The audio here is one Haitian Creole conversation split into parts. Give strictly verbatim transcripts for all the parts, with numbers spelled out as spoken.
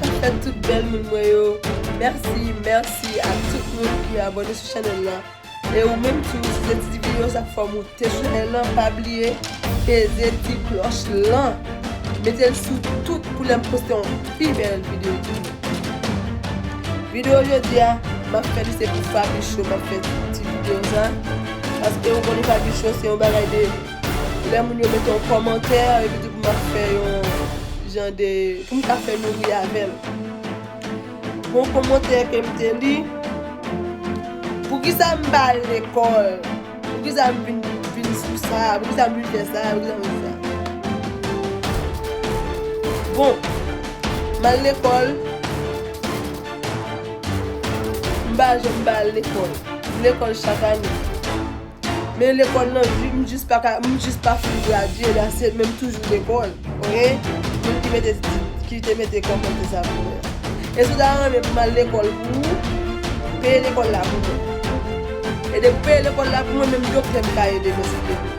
K ap fèt tout bèl moun mwen yo. Mèsi, mèsi a tout moun ki abòne sou chanèl la. E ou menm tou, si se ti videyo sa k fè w moute sou chanèl lan, pa bliye peze ti klòch lan. Mete l sou tout pou lè m poste yon pi bèl videyo toujou. Videyo jodi a, m ap fè li se pou Fabicho, m ap fè ti videyo sa. Paske ou konnen Fabicho se yon bagay de lè moun yo mete yon kòmantè, epi tou pou m ap fè yon jan de, pou m ka fè nou ri avè l. Gon kòmantè ke m te li, poukisa m pa al lekòl? Poukisa m vin, vin sou sa? Poukisa m vin fè sa? Poukisa m vin fè sa? Bon, m al lekòl, m pa janm pa al lekòl. M lekòl chak ane. Men lekòl lan, m jis pa ka, m jis pa fin gradye, la se men m toujou lekòl. Oke? Moun ki mete, ki te mete kòmantè sa pou mwen. E si w ta renmen pou m al lekòl pou ou, peye lekòl la pou mwen. E depi w peye lekòl la pou mwen, menm doktè m ka ede mwen si te vle.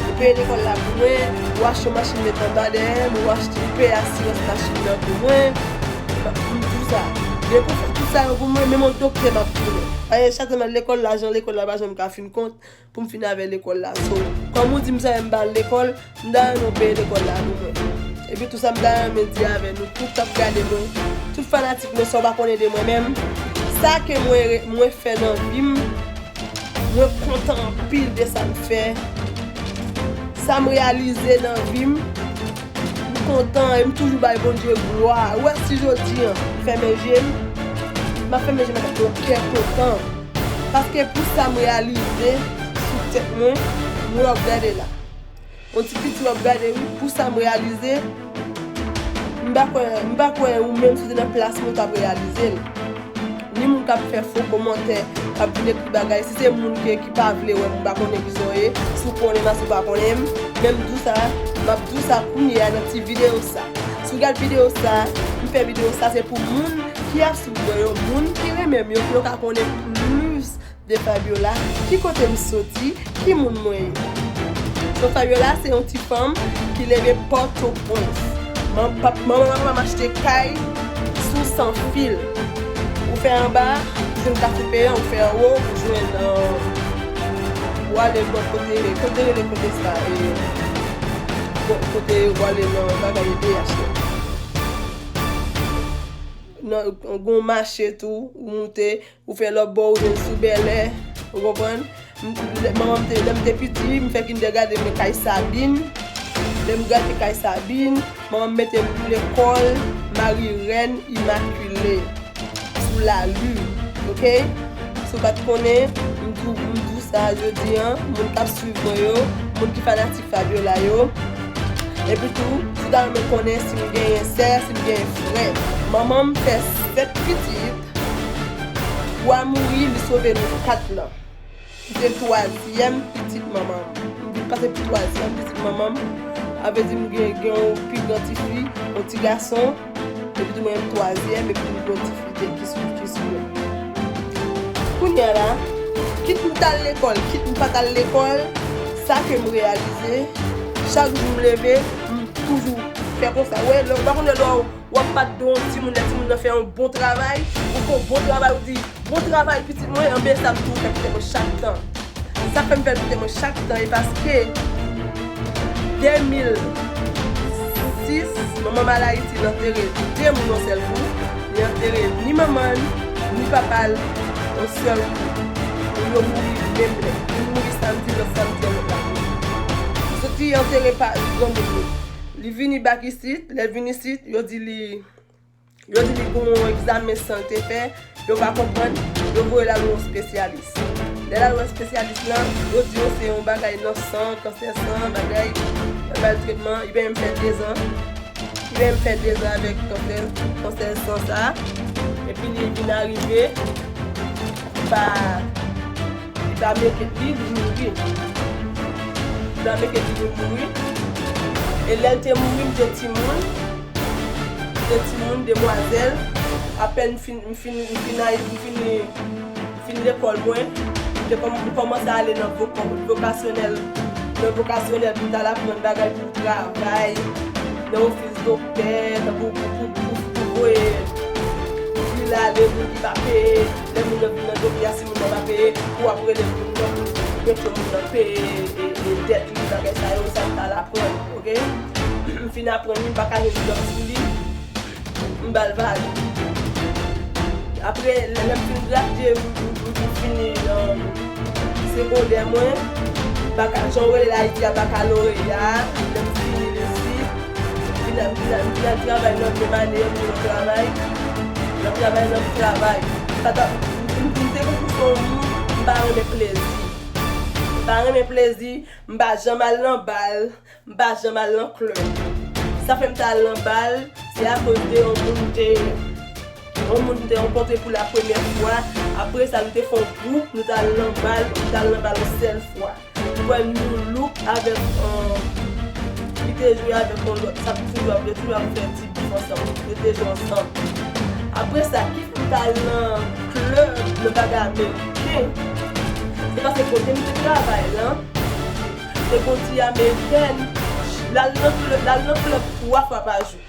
Ou peye lekòl la pou mwen, ou achte yon machin met anba dèyè m, ou achte, ou peye asirans machin nan pou mwen. M di w sa. Depi w fè tout sa yo pou mwen, menm yon doktè m ap tounen. Paske chak tan m al lekòl, lajan lekòl la pa janm ka fin kont pou m fin avè lekòl la. So, kòm ou di m sa, m pa al lekòl, m ta renmen w peye lekòl la pou mwen. Epi tou sa m ta renmen di avè nou tout k ap gade mwen, tout fanatik mwen, sa w pa konnen de mwen menm, sa ke mwen, mwen fè nan vi m, mwen kontan anpil de sa m fè, sa m reyalize nan vi m, m kontan e m toujou bay Bondye glwa. Ou wè si jodi an, m fèmen je m, m ap fèmen je m avèk yon kè kontan. Paske pou sa m reyalize sou tèt mwen, mwen w ap gade la. Yon ti piti w ap gade wi, pou sa m reyalize, m pa kwè, m pa kwè ou menm si w te nan plas mwen, w t ap reyalize l. Ni moun k ap fè fo kòmantè, k ap vin ekri bagay, si se moun ke, ki pa vle wè m, m pa konnen kisa w ye, si w konnen m, si w pa konnen m, men m di w sa, m ap di w sa kounye a nan ti videyo sa. Si w gad videyo sa, m fè videyo sa, se pou moun ki ap swiv mwen yo, moun ki renmen m yo, pou yo ka konnen plis de Fabiola, ki kote m soti, ki moun mwen ye. So Fabiola se yon ti fanm ki leve Pòtoprens. Man-, pap-, manman papa m achte kay sou san fil. Ou fè anba, ou jwenn kafe peyan, ou fè anwo, ou jwenn, euh, ou ale bò kote, kote rele kote sa, e, bò kote ou ale nan bagay E D H la. Nan, gon mache tou, ou moute, ou fè lòt bò, ou jwenn sou Bèlè, ou konprann? M, lè, manman m te, lè m te piti, m fè kindègaden mwen kay Sabin. Lè m gade kay Sabin, manman m mete m lekòl Marie Reine Immaculée, sou Lali, oke? Si w pa t konnen, m di w, m di w sa jodi an, moun k ap swiv mwen yo, moun ki fanatik Fabiola yo. Epi tou, si w ta renmen konnen si m genyen sè, si m genyen frè. Manman m fè sèt pitit, twa mouri, li sove nou kat lan. M se twazyèm pitit manman m. M vin pase pou twazyèm pitit manman m. A vle di m gen, gen yon pi gran tifi, yon ti gason. Epi tou mwen menm twazyèm, epi m gen yon ti fi de ki swiv, ki swiv mwen. Kounye a la, kit m t al lekòl, kit m pa t al lekòl, sa ke m reyalize, chak jou m leve, m toujou fè konsa. Wè, lè, ou pa konnen lè w ap bat do yon timoun, lè timoun nan fè yon bon travay, ou fè yon bon travay, ou di, bon travay, pitit mwen, anben sa m toujou fè pitit mwen chak tan. Sa k fè m fè l kite mwen chak tan, e paske de mil sis, manman m al Ayiti, l antere de moun yon sèl kou. Li antere ni manman l, ni papa l yon sèl kou. Moun yo mouri menm lè. Youn mouri samdi, lòt samdi a, lòt la mouri. Li soti antere pa granmoun li. Li vini bak isit, lè l vin isit, yo di li Yo di li gon yon egzamen san l te fè, yo pa konprann, yo voye l al yon espesyalis. Lè l al wè espesyalis lan, yo di yo se yon bagay nan san, kansè san, bagay, yo ba l tretman, li menm fè dezan. Li menm fè dezan avèk kansè, kansè san sa, epi li vin arive, li pa, li pa make it, li, li mouri. Li pa make it, li vin mouri. E lè l te mouri, m te timoun. M te timoun, demwazèl. Apèn m fin, m fin, m fin, m fin, m fin lekòl mwen. M te kòm-, m kòmanse ale nan vok-, vokasyonèl, nan vokasyonèl pou m t al aprann bagay pou travay, nan ofis doktè, tankou pou, pou, pou, pou Li lale, moun ki pa peye, lè moun nan vin nan do peyi a, si moun nan pa peye, pou w ap rele moun nan, pou mete moun nan peye e, e dèt li, bagay sa yo, sa m t al aprann, oke? M fin aprann li, m pa ka jwenn dòm sou li, m ba l vag. Apre, lè, lè m fin gradye, m, m, m, m fini, um, segondè mwen, baka, jan w rele l Ayiti a, bakaloreya, lè m fini isit, m vin al, m vin al, m vin al travay nan menm ane, m vin al travay, nan travay, nan travay. Sa ta, m, m, m te konn se yon moun, m pa renmen plezi. M pa renmen plezi, m pa janm al nan bal, m pa janm al nan klèb. Sa fè m t al nan bal, se akoz de yon moun m te, yon moun m te rankontre pou la premyè fwa. Apre sa, nou te fè yon gwoup, nou t al nan bal, nou t al nan bal yon sèl fwa. Mwen, New Look avèk, euh, li te jwe avèk yon lòt, sa toujou ap, yo toujou ap fè ti bif ansanm, yo te jwe ansanm. Apre sa, ki fè m t al nan klèb, nan bagay ameriken, se paske kote m te travay lan, se gon ti amerikèn, l al nan klèb, l al nan klèb twa fwa pa jou.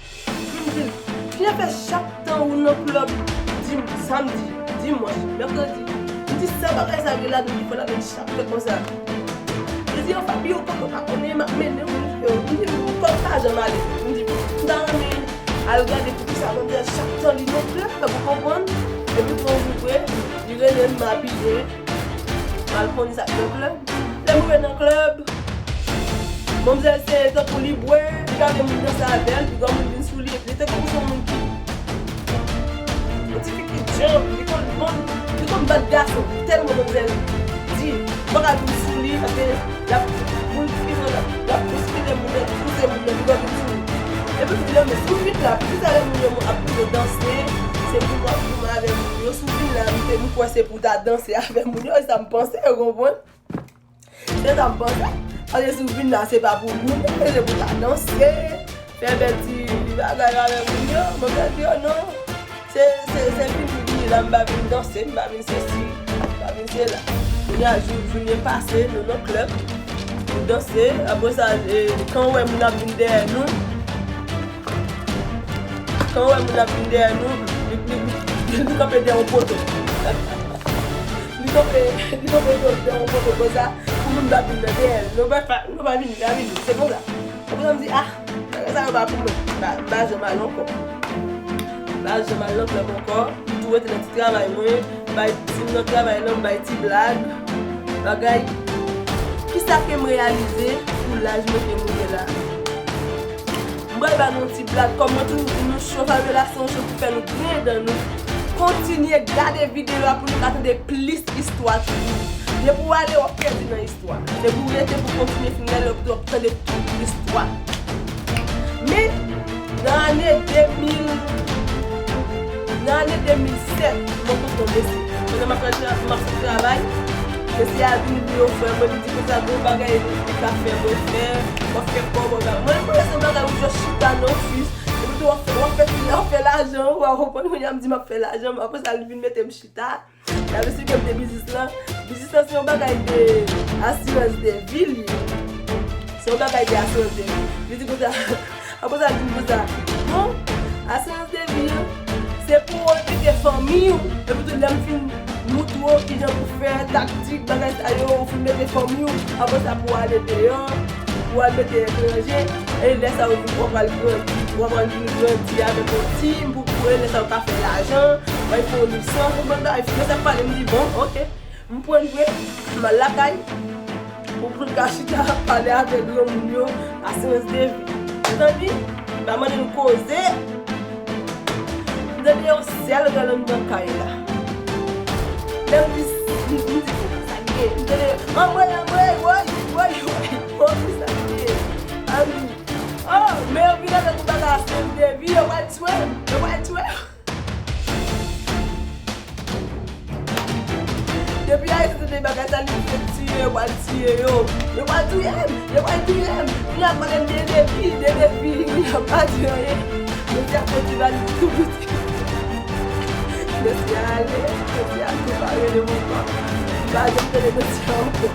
M di l, "Kijan fè chak tan ou nan klèb dim-, samdi, dimanch, mèkredi?" M di, "Sa bagay sa gen ladan ki fè ladan chak tan konsa?" Li di, "An, Fabio, kòm ou pa konnen, m ap mennen w, m di, kòm pa janm ale." M di, "M ta renmen al gade poukisa manzè chak tan li nan klèb, ou konprann?" Epi pou yon jou vre, li rele m, m abiye, m al konnen sa k nan klèb. Lè m rive nan klèb, manzè se tankou li bwè, li pa vle moun danse avè l, pi granmoun vin sou li, epi li te konn se yon moun ki, yon ti fi ki djanm, li konn, bon, li konn bat gason, tèlman manzè di, ou pa ka vin sou li, paske l ap boul, l ap, l ap bouskile moun nan, pouse moun nan, pi granmoun vin sou li. Epi m di, "Non, men si w vin la, poukisa lè moun yo ap boule danse, se pou w ap goumen avè moun yo, si w vin la, m te, m kwè se pou w ta danse avè moun yo," e sa m panse, ou konprann? Se sa m panse. Paske si w vin la, se pa pou goumen, se pou ta danse, fè bèl ti bagay avèk moun yo. Mwen, m di, "Oh non, se, se, se vini, vini la, m pa vin danse, m pa vin sesi, m pa vin sela." Kounye a, jou, jounen pase, nou nan klèb, nou danse. Apre sa, e, kan w wè moun ap vin dèyè nou, Kan w wè moun ap vin dèyè nou, li, li, li, li kanpe dèyè yon poto. Li kanpe, li kanpe dèyè yon poto konsa, pou moun pa vin nan dèyè l. Non, pa, pa, non, pa vini, pa vini. Se konsa. Apre sa, m di, "Ah, bagay sa yo pa pou mwen." M pa, m pa janm al ankò. M pa janm al nan klèb ankò. M tou rete nan ti travay mwen. M bay, si m nan travay lan, m bay ti blag. Bagay. Kisa ke m reyalize pou laj mwen ke m ye la? M pral ba nou yon ti blag, kòm mwen toujou di nou, show sa yo la se yon show pou fè nou griyen dan nou. Kontinye gade videyo a pou nou ka tande plis istwa toujou. Depi w ale, w ap pèdi nan istwa. Se pou w rete pou w kontinye fin gade, w ap tande tout istwa. Men, nan ane de mil, nan ane de mil sèt, mwen konn yon mesye. Pandan m ap fè tra-, m ap fè travay, mesye a vin di yo frè mwen, li di konsa, gon bagay li ka fè mwen fè, w ap fè kòb, w ap fè. Mwen, mwen, se yon bagay ou jis chita nan ofis, epi tou w ap fè, w ap fè, w ap fè lajan, w a konprann, kounye a m di m ap fè lajan, men apre sa, li vin mete m chita. L ap esplike m de biznis lan. Biznis lan se yon bagay de asirans de vi li ye. Se yon bagay de asirans de vi. Li di konsa, apre sa, li di m konsa, "Bon, asirans de vi an, se pou w mete fanmi w, epi tou lè m fin moutre w kijan pou fè, taktik, bagay sa yo, ou fin mete fanmi w, apre sa pou w ale deyò, pou w al mete etranje, e lè sa yo, w ap al grandi, w ap al vin grandi avèk yon tim, pou, pou lè sa yo ka fè lajan, w al fè yon lisans, yon bann bagay." Lè sa pale, m di, "Bon, oke." M pran vre, m al lakay, pou, pou l ka chita ap pale avèk granmoun yo, asirans de vi. Mezanmi, m pa mande nou koze. M tande yon sèl granmoun nan kay la. Lè m di, m, m di, "Sa k gen?" M tande, "Anmwey, anmwey, woy, woy, woy, woy, sa k gen?" Anmwey. Oh, men yo vin avèk yon bagay asirans de vi, yo pral tchwe m, yo pral tchwe m. Depi Ayiti tande bagay sa, li fèk tiye, yo pral tiye yo. Yo pral touye m, yo pral touye m. Kounye a pale m de defi, de defi, kounye a pa di anyen. Mesye a soti valiz tou piti. Mesye a ale, mesye a tou pa rele m ankò. M pa janm tande mesye a ankò.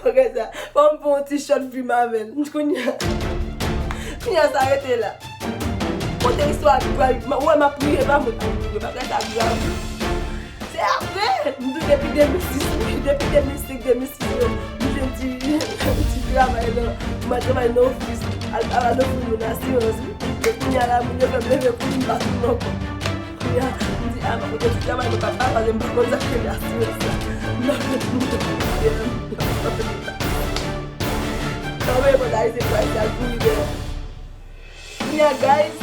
Ok, sa. Fò m fè yon ti short film avè l. Kounye a. Kounye a sa rete la. Kote istwa a pral, m, wè m ap riye pa mwen, m ap riye, bagay sa grav. Se apre, m di depi de mil sis, wi, depi de mil senk, de mil sis yo, m jwenn ti, ti travay nan, m al travay nan ofis, al, al ofri moun asirans, wi. E kounye a la, moun yo fè m leve kou, m pa tounen ankò. Kounye a, m di, a, m ap rete ti travay, mwen pa, pa, pa, m pa konn sa k rele asirans la. M ap rete, m ap rete. Sa w vle mande Ayisyen pou Ayisyen al kouri dèyè. Kounye a, guys,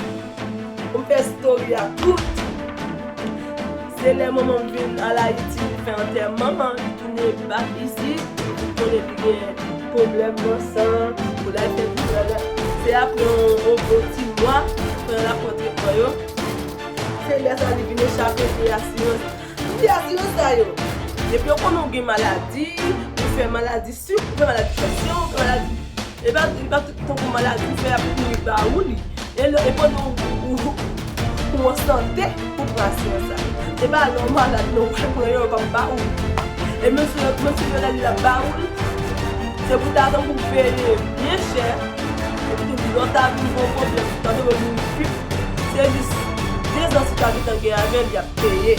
pou m fè story a kout, se lè manman m vin al Ayiti, li fè antèman, li tounen bak isit, li konnen li gen pwoblèm nan san, pou l al fè tout bagay. Se apre yon, yon bon ti mwa, pandan l ap pran tretman yo, se lè sa li vin echape de asirans. M di asirans sa yo, depi yo konnen w gen maladi, ou fè maladi sik, ou fè maladi tansyon, ou fè maladi, e pa, e pa tankou maladi ou fè y ap kouri ba ou li. E lè, e pandan ou, ou, ou an sante pou pran asirans sa. E pa lè w malad non, w al pran yo, yo p ap ba ou. E menm si, menm si yo la li ap ba ou l, se pou ta tankou peye byen chè. Epi tou, lè w ta vin gen yon pwoblèm, ta vin mouri pip, se jis dezan si w ta gentan gen avè l, y ap peye.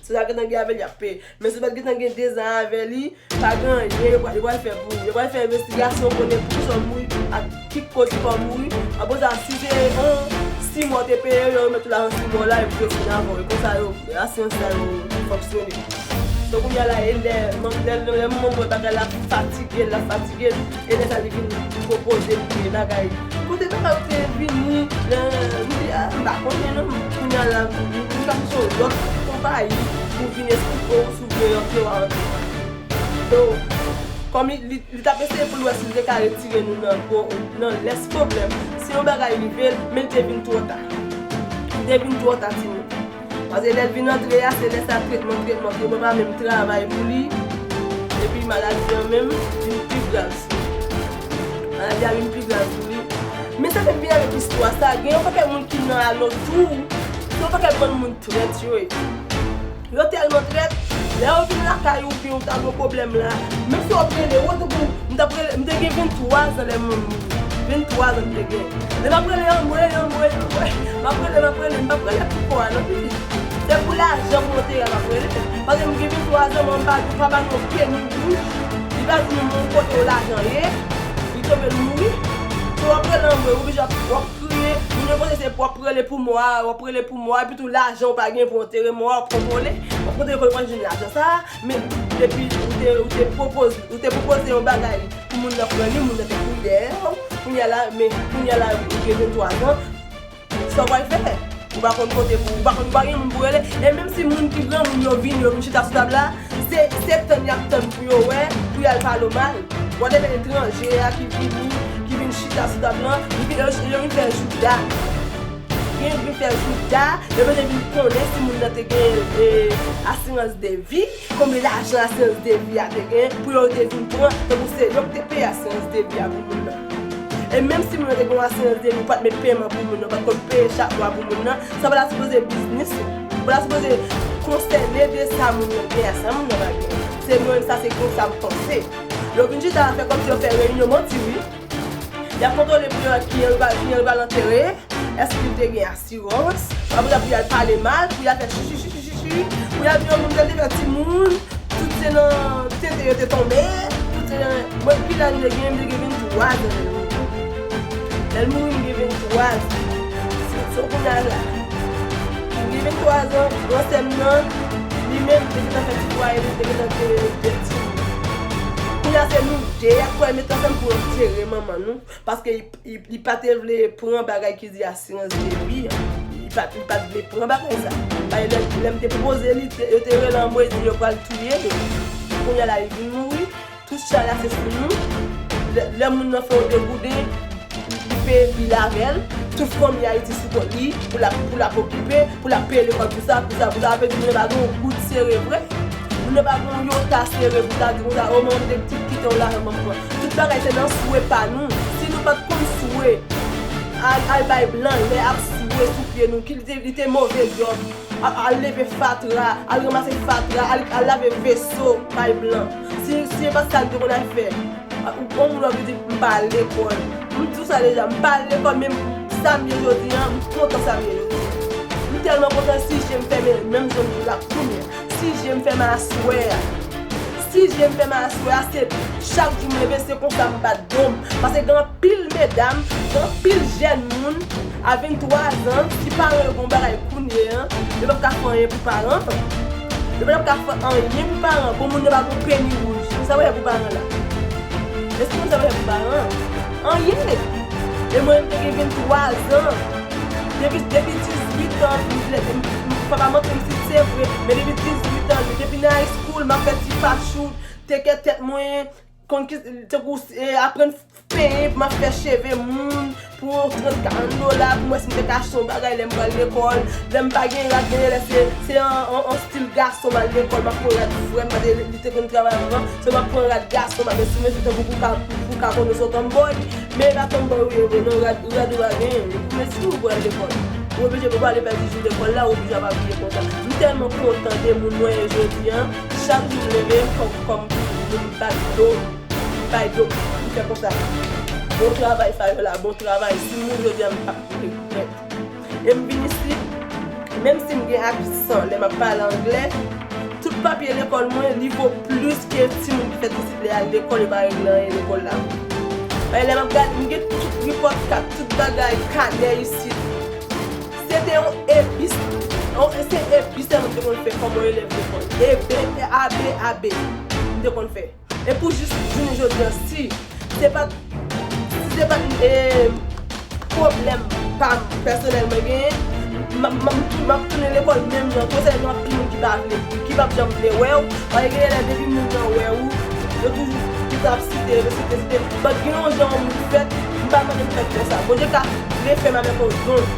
Si w ta gentan gen avè l, y ap peye. Men si w pa t gentan gen dezan avè li, pa gen anyen yo pral, yo pral fè pou ou. Yo pral fè envestigasyon, konnen poukisa w mouri, ak ki koz ou pa mouri. Apre sa, si se yon sis mwa w te peye yo, yo remèt ou lajan sis mwa w la, epi yo fini avè w. E konsa yo, asirans sa yo fonksyone. So, kounye a la, e lè, lè, lè, lè manman m wè bagay la fatige l, la fatige l, e lè sa li vin pwopoze m de bagay. Kote bagay yo te vini, lè, m di, a, m pa konnen non, kounye a la, m, m, m t ap sou lòt konpayi pou vin esplike w sou vle rantre w a rantre. So, kòm li, li, li t ap eseye pou l wè si l te ka retire nou nan gwo, nan lès pwoblèm, si yon bagay rive l, men l te vin twò ta. Li te vin twò ta, timoun. Paske lè l vin antre a, se lè sa tretman, tretman, tretman, pa menm travay pou li. Epi maladi an menm vin pi grav sou li. Maladi a vin pi grav sou li. Men sa fè m vin avèk istwa sa, gen yon pakèt moun ki nan alantou, gen yon pakèt bann moun trèt yo ye. Yo tèlman trèt, lè yo vin lakay ou, oubyen ou ta gen pwoblèm la, menm si w ap rele, ou tankou, m t ap rele, m te gen venntwa zan lè moun mouri. Venntwa zan m te gen. Lè m ap rele, anmwe, anmwe, anmwe. M ap rele, m ap rele, m p ap rele pou kò a non, pitit. Se pou lajan pou antere a m ap rele. Paske m gen venntwa zan, mwen m pa, pa ba nou peni bouch. Li pa di nou men kote w lajan ye. Li tonbe, l mouri. So w ap rele anmwe, ou oblije w ap, w ap kriye. Moun yo panse se pou w ap rele pou mò a, w ap rele pou mò a, epi tou lajan ou pa gen pou antere mò a, w ap kontwole. W ap kontwole kote w pral jwenn lajan sa a. Men depi ou te, ou te pwopoze, ou te pwopoze yon bagay pou moun nan pran li, moun nan te kouri dèyè w. Kounye a la, men kounye a la, ou gen venntwa zan. Sa w pral fè? Ou pa konn kote pou, ou pa konn, ou pa gen moun pou rele. E menm si moun ki granmoun yo vini, yo vin chita sou tab la, se, se tann y ap tann pou yo wè, pou y al pale w mal. Whatever etranje a ki vini, ki vin chita sou tab lan, li vin, yo, yo vin fè jouda. Gen vin fè jouda, yo bezwen vin konnen si moun nan te gen, e, asirans de vi, konbyen lajan asirans de vi a te gen, pou yo te vin pran, tankou se yo ki te peye asirans de vi a pou moun nan. E menm si moun nan te gen yon asirans de vi, ou pa t met peman pou moun nan, ou pa t konn peye chak mwa pou moun nan, sa pa ta sipoze biznis ou. Ou pa ta sipoze konsène de sa moun nan gen a sa moun nan pa gen. Se mwen menm sa, se konsa m panse. Yo vin chita la fè kòmsi yo fè reyinyon manti wi. Y ap kontwole pou yo wè kijan l va, kijan l va antere, èske l te gen asirans. Apre sa, pou y al pale mal, pou y al fè chichichichichi, pou y al di yon moun ke l te fè timoun, tout se nan tenten yo te tonbe, tout se nan, mwen, ki laj m te gen, m te gen venntwa zan lè l mouri. Lè l mouri, m gen venntwa zan. So, so kounye a la, m gen venntwa zan, gran sè m nan, li menm, li te gentan fè ti fwaye, li te gentan gen de timoun. Kounye a, se nou de y ap pral met ansanm pou antere manman nou, paske li, li, li pa te vle pran bagay ki di asirans de vi an. Li pa, li pa t vle pran bagay sa. Paske lè, lè m te pwopoze li, te, yo te rele anmwe, di yo pral touye l. Kounye a la, li vin mouri. Tout chay la se sou nou. Lè, lè moun nan fè yon degouden, li peye bil avè l. Tout fanmi Ayiti sou kont li, pou l ap, pou l ap okipe, pou l ap peye lekòl, pou sa, pou sa, pou sa. Sa vle di moun nan pa gen yon goud sere vre. Moun nan pa gen yon yota sere pou ta di konsa, o, mwen, m te kite yon lajan ban m pran. Tout bagay se nan swe pa nou. Si nou pa t konn swe, al, al bay blan lè ap swe sou pye nou, ki li te, li te move dòm. Al, al leve fatra, al ranmase fatra, al, al lave veso bay blan. Si, si se pa sa nou te konn al fè, Ou bon moun w ap di m pa al lekòl. M di w sa deja, m pa al lekòl, men sa m ye jodi a, m kontan sa m ye jodi a. M tèlman kontan, si je m fèmen, menm jan m ye la kounye a. Si je m fèmen aswè a. Si je m fèmen aswè a, se chak jou m leve, se konsa m bat do m. Paske gen anpil medam, gen anpil jèn moun a venntwa zan, si paran yo gen yon bagay kounye a, yo p ap ka fè anyen pou paran. Yo p ap ka fè anyen pou paran. Bon, moun nan pa gen peni wouj. Sa w ap fè pou paran la? Èske w konn sa w ap fè pou paran? Anyen. E mwen, m te gen venntwa zan. Depi, depi dizuit an, m, m, m, papa m antre m si se vre, men depi dizuit an, depi nan high school, m ap fè ti fachou, teke tèt mwen, konn ki, tankou, e, aprann penyen, pou m ap fè cheve moun, pou trant, karant dola, pou m wè si m te ka achte yon bagay lè m pral lekòl. Lè m pa gen rad, gen lè se, se an, an, an stil gason m al lekòl, m ap pran rad frè m, paske li te konn travay anvan, so m ap pran rad gason m, m ap esime mesye tankou pou ka, pou ka konnen se yon tomboy. Men e pa tomboy ou ye vre non, rad, rad ou pa genyen. Men si ou pral lekòl, ou oblije pou pale pèdi jou lekòl la, ou oblije ap abiye konsa. M tèlman kontan de moun mwen ye jodi a, chak jou m leve, fòk kòm moun bat do, bay do, m fè konsa. Bon travay, Fabiola, bon travay. Si m mouri jodi a, m p ap regrèt. E m vin isit, menm si m gen aksan lè m ap pale anglè, tout papye lekòl mwen, li vo plis ke timoun ki fèt isit lè y al lekòl, yo pa regle anyen lekòl la. Paske lè m ap gade, m gen tout report card, tout bagay, kanè isit. Se te yon epi, yon, se epi sèlman m te konn fè kòm yon elèv lekòl. E B, A B, A B, m te konn fè. E pou jis jounen jodi a, si se pa t, si se pa t, e, pwoblèm pa m pèsonèl mwen genyen, m, m, m, m ap tounen lekòl menm jan. Konsa, gen anpil moun ki pa vle, ki p ap janm vle wè w. Paske gen lè depi moun nan wè ou, yo toujou, yo t ap site, yo site, site. But gen yon jan yon moun fèt, m pa mande m fèt konsa. Bondye ka vle fè m avèk yon don.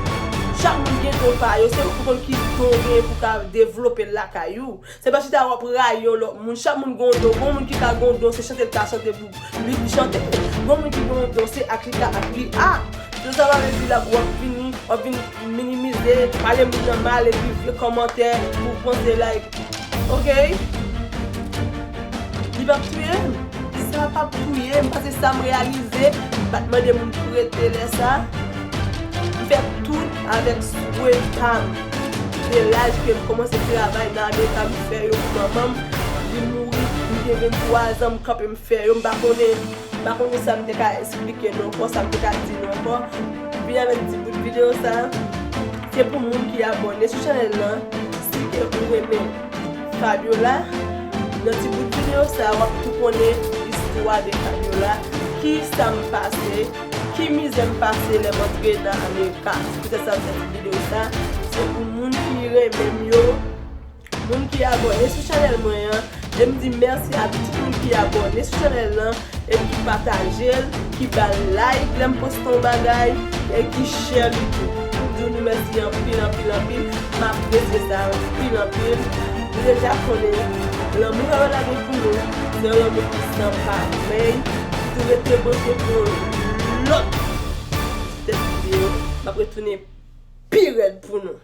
Chak moun gen don pa yo, se ou ki konn ki don w genyen pou w ka devlope l lakay ou. Se pa chita w ap rayi yon lòt moun. Chak moun gen yon don. Gen moun ki ka gen yon don, se chante l ka chante pou li, li chante. Gen moun ki gen yon don, se ak li ka ak li a. Se sa pa vle di la, w ap vini, w ap vin minimize, pale moun nan mal, epi fè kòmantè pou panse like. Ok? Li p ap touye m. Sa p ap touye m, paske sa m reyalize, m pa t mande moun prete lè sa. M fè tout avèk swe pa m. De laj ke m kòmanse travay nan Amerika, m fè yo pou manman m. Li mouri, m gen venntwa zan, m kanpe, m fè yo, m pa konnen, m pa konnen sa m te ka esplike nou ankò, sa m te ka di nou ankò. M vin avèk ti bout videyo sa, se pou moun ki abòne sou chanèl lan, si ke ou renmen Fabiola. Nan ti bout videyo sa, w ap tou konnen istwa de Fabiola, ki sa m pase, ki mizè m pase lè m antre nan Amerika. Se poutèt sa m fè ti videyo sa. Se pou moun ki renmen m yo, moun ki abòne sou chanèl mwen an, e m di mèsi a tout moun ki abòne sou chanèl lan, e ki pataje l, ki ba l like lè m poste yon bagay, e ki share li tou. M di nou mèsi anpil, anpil, anpil. M apresye sa anpil, anpil. Nou deja konnen lanmou Fabiola gen pou nou, se yon lanmou ki san parèy. Tou rete branche pou yon lòt ti tèt videyo. M ap retounen pi rèd pou nou.